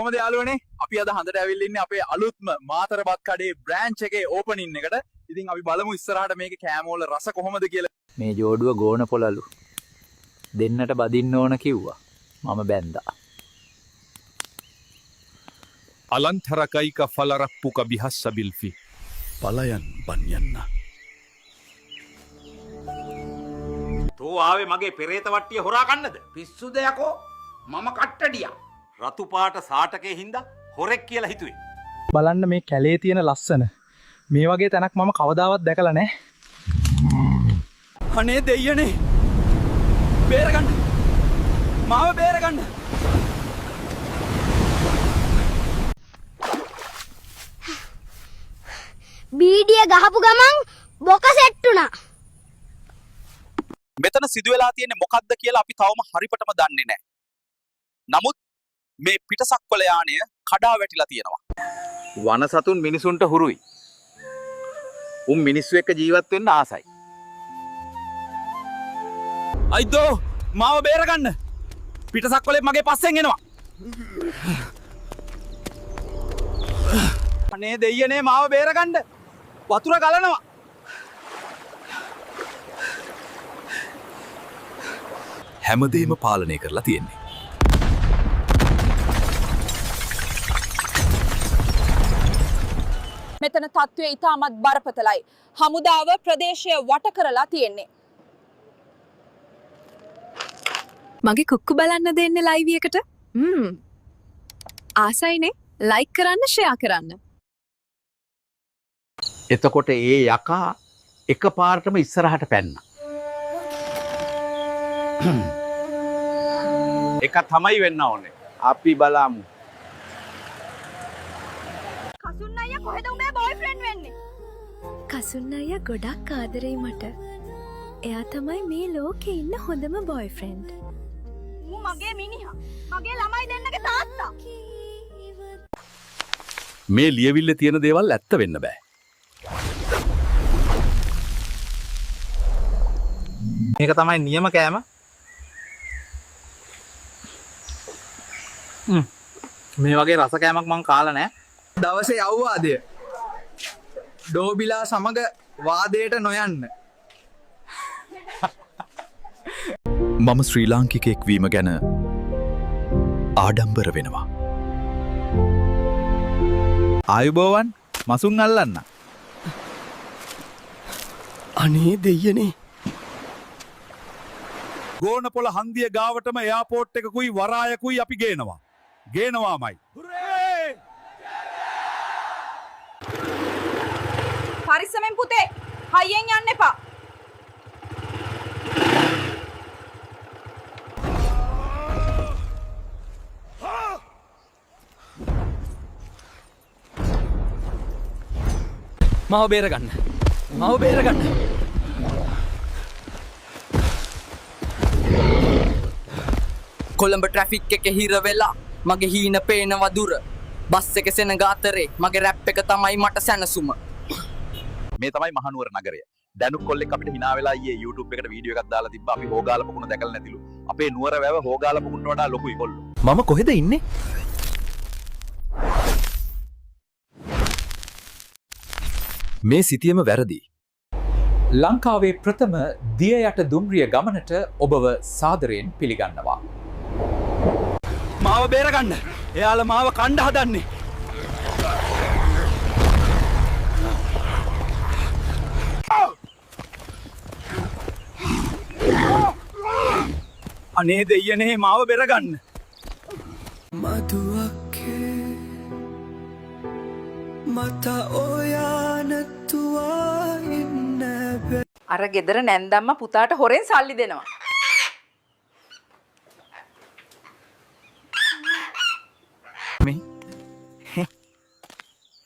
කොහමද යාළුවනේ? අපි අද හඳට ඇවිල්ලා ඉන්නේ අපේ අලුත්ම මාතර බත් කඩේ බ්‍රාන්ච් එකේ ඕපනින් එකට. ඉතින් අපි බලමු ඉස්සරහට මේකේ කෑම වල රස කොහොමද කියලා. මේ ජෝඩුව ගෝන පොළලු දෙන්නට බදින්න ඕන කිව්වා. මම බැන්දා. Alantarakaika falarappuka bihassabilfi. පලයන් බන් යන්න. තෝ ආවේ මගේ පෙරේත වට්ටිය හොරා කන්නද? පිස්සුද යකෝ, මම කට්ටඩියා. රතු පාට සාටකේ හින්දා හොරෙක් කියලා හිතුවේ. බලන්න මේ කැලේ තියෙන ලස්සන. මේ වගේ තැනක් මම කවදාවත් දැකලා නැහැ. අනේ දෙයියනේ. බේරගන්න. මාව බේරගන්න. බීඩිය ගහපු ගමන් බොක සෙට් වුණා. මෙතන සිදු වෙලා තියෙන්නේ මොකද්ද කියලා අපි තවම හරියටම දන්නේ නැහැ. නමුත් මේ පිටසක්වල යානය කඩා වැටිලා තියෙනවා. වන සතුන් මිනිසුන්ට හුරුයි. උන් මිනිස්සු එක්ක ජීවත් වෙන්න ආසයි. අයිදෝ මාව බේරගන්න. පිටසක්වලේ මගේ පස්සෙන් එනවා. අනේ දෙයියනේ මාව බේරගන්න. වතුර ගලනවා. හැමදේම පාලනය කරලා තියෙන්නේ. මෙතන තත්ත්වය ඉතාමත් බරපතලයි. හමුදාව ප්‍රදේශය වට කරලා තියෙන්නේ. මගේ කුක්කු බලන්න දෙන්න ලයිව් එකට. ආසයිනේ. ලයික් කරන්න, ෂෙයා කරන්න. එතකොට ඒ යකා එකපාරටම ඉස්සරහට පැන්නා. එක තමයි වෙන්න ඕනේ. අපි බලමු. කසුන් අයියා කොහෙද උඹේ බොයිෆ්‍රෙන්ඩ් වෙන්නේ? කසුන් අයියා ගොඩක් ආදරෙයි මට. එයා තමයි මේ ලෝකේ ඉන්න හොඳම බොයිෆ්‍රෙන්ඩ්. ඌ මගේ මිනිහා. මගේ ළමයි දෙන්නගේ තාත්තා. මේ ලියවිල්ලේ තියෙන දේවල් ඇත්ත වෙන්න බෑ. මේක තමයි නියම කෑම. මේ වගේ රස කෑමක් මං කාලා නෑ. දවසේ අවවාදය. ඩෝබිලා සමග වාදයට නොයන්න. මම ශ්‍රී ලාංකිකයෙක් වීම ගැන ආඩම්බර වෙනවා. ආයුබෝවන් මසුන් අල්ලන්න. අනේ දෙයියනේ. ගෝනපොළ හන්දිය ගාවටම එයාපෝට් එකකුයි වරායකුයි අපි ගේනවා. ගේනවාමයි. පරිස්සමෙන් පුතේ. හයියෙන් යන්න එපා. මාව බේරගන්න. මාව බේරගන්න. කොළඹ ට්‍රැෆික් එක හිර වෙලා මගේ හීන පේනවා දුර. බස් එක සෙනඟ අතරේ මගේ රැප් එක තමයි මට සැනසුම. මේ තමයි මහනුවර නගරය. දැනුත් කොල්ලෙක් අපිට හිනා වෙලා ඊයේ YouTube එකට වීඩියෝ එකක් දාලා තිබ්බා. අපි හොගාල පොකුණ දැකලා නැතිලු. අපේ නුවර වැව හොගාල පොකුණට වඩා ලොකුයි කොල්ලෝ. මම කොහෙද ඉන්නේ? මේ සිතියම වැරදි. ලංකාවේ ප්‍රථම දිය යට දුම්රිය ගමනට ඔබව සාදරයෙන් පිළිගන්නවා. මාව බේරගන්න. එයාලා මාව කණ්ඩ හදන්නේ. අනේ දෙයියනේ මාව බේරගන්න. මදුවක්කේ මත ඔයා නැතුවා ඉන්න බෑ. අර ගෙදර නැන්දම්ම පුතාට හොරෙන් සල්ලි දෙනවා.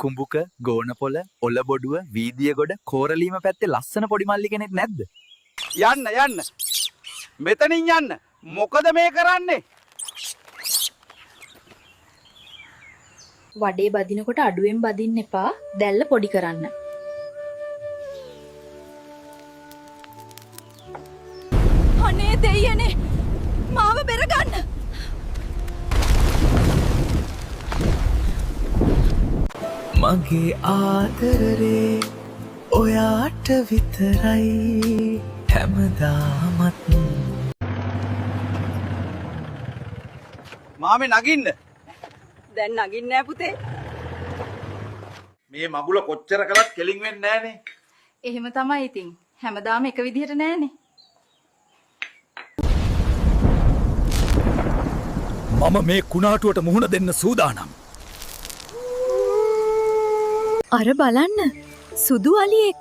කුඹුක, ගෝනපොළ, ඔලබොඩුව, වීදියගොඩ, කෝරළීම පැත්තේ ලස්සන පොඩි මල්ලි කෙනෙක් නැද්ද? යන්න යන්න. මෙතනින් යන්න. මොකද මේ කරන්නේ? වඩේ බදිනකොට අඩුවෙන් බදින්න එපා. දැල්ල පොඩි කරන්න. අනේ දෙයියනේ මාව බෙරගන්න. මගේ ආදරේ ඔයාට විතරයි හැමදාමත්. මාමේ නගින්න. දැන් නගින්නේ නෑ පුතේ. මේ මගුල කොච්චර කළත් කෙලින් වෙන්නේ නෑනේ. එහෙම තමයි ඉතින්. හැමදාම එක විදිහට නෑනේ. මම මේ කුණාටුවට මුහුණ දෙන්න සූදානම්. අර බලන්න සුදු අලියෙක්.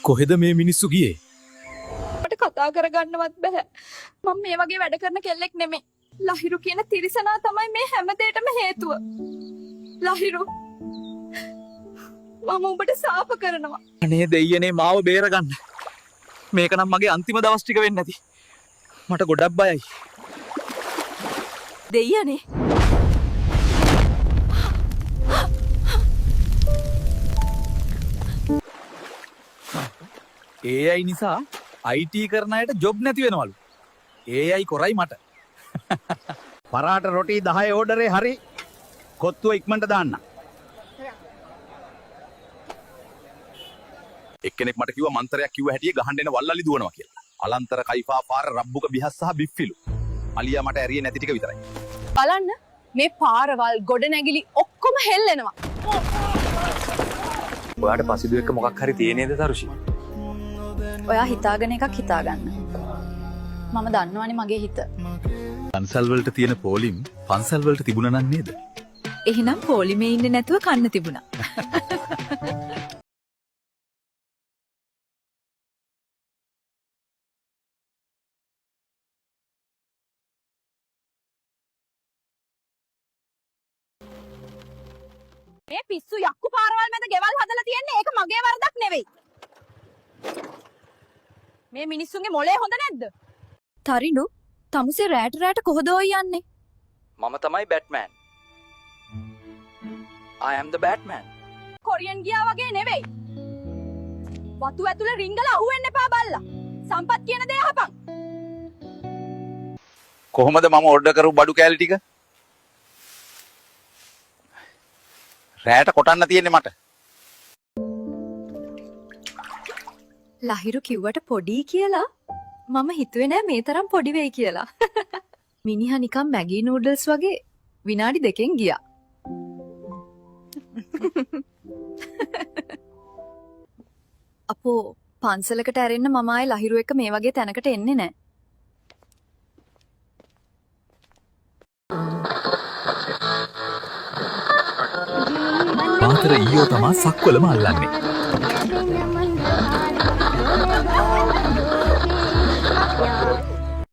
කොහෙද මේ මිනිස්සු ගියේ? මට කතා කරගන්නවත් බැහැ. මම මේ වගේ වැඩ කරන කෙල්ලෙක් නෙමෙයි. ලහිරු කියන තිරිසනා තමයි මේ හැම දෙයකටම හේතුව. ලහිරු, මම උඹට සාප කරනවා. අනේ දෙයියනේ, මාව බේරගන්න. මේක නම් මගේ අන්තිම දවස් ටික වෙන්න ඇති. මට ගොඩක් බයයි. දෙයියනේ. AI නිසා IT කරන අයට ජොබ් නැති වෙනවලු. AI කොරයි මට. පරාට රොටි 10 ඕඩරේ හරි. කොත්තුව ඉක්මනට දාන්න. එක්කෙනෙක් මට කිව්වා මන්තරයක් කිව්ව හැටියේ ගහන්න එන වල්ලලි දුවනවා කියලා. අලන්තර කයිෆා පාර රබ්බුක බිහස් සහ බිෆ්ෆිලු. අලියා මට ඇරියේ නැති ටික විතරයි. බලන්න මේ පාරවල් ගොඩනැගිලි ඔක්කොම හෙල්ලෙනවා. ඔයාට පසිදු එක්ක මොකක් හරි තියෙනේද තරුෂි? ඔයා හිතාගෙන එකක් හිතාගන්න. මම දන්නවනේ මගේ හිත. පන්සල් වලට තියෙන පෝලිම් පන්සල් වලට තිබුණා නම් නේද? එහෙනම් පොලිමේ ඉන්නේ නැතුව කන්න තිබුණා. මේ පිස්සු යක්කු පාරවල් මැද ගෙවල් හදලා තියෙන්නේ, ඒක මගේ වරදක් නෙවෙයි. මේ මිනිස්සුන්ගේ මොලේ හොඳ නැද්ද? තරිඳු, තමුසේ රෑට රෑට කොහොද ඔය යන්නේ? මම තමයි Batman. I am the Batman. Korean ගියා වගේ නෙවෙයි. වතු ඇතුලේ රිංගලා අහුවෙන්න එපා බල්ලා. සම්පත් කියන දේ අහපන්. කොහොමද මම ඕඩර් කරපු බඩු කෑලි ටික? රෑට කොටන්න තියෙන්නේ මට. ලහිරු කිව්වට පොඩි කියලා මම හිතුවේ නෑ මේ තරම් පොඩි වෙයි කියලා. මිනිහා නිකන් මැගී නූඩල්ස් වගේ විනාඩි 2කින් ගියා. අපෝ, පන්සලකට ඇරෙන්න මම ආයේ ලහිරු එක්ක මේ වගේ තැනකට එන්නේ නෑ. මාතර ඊයෝ තමා සක්වලම අල්ලන්නේ.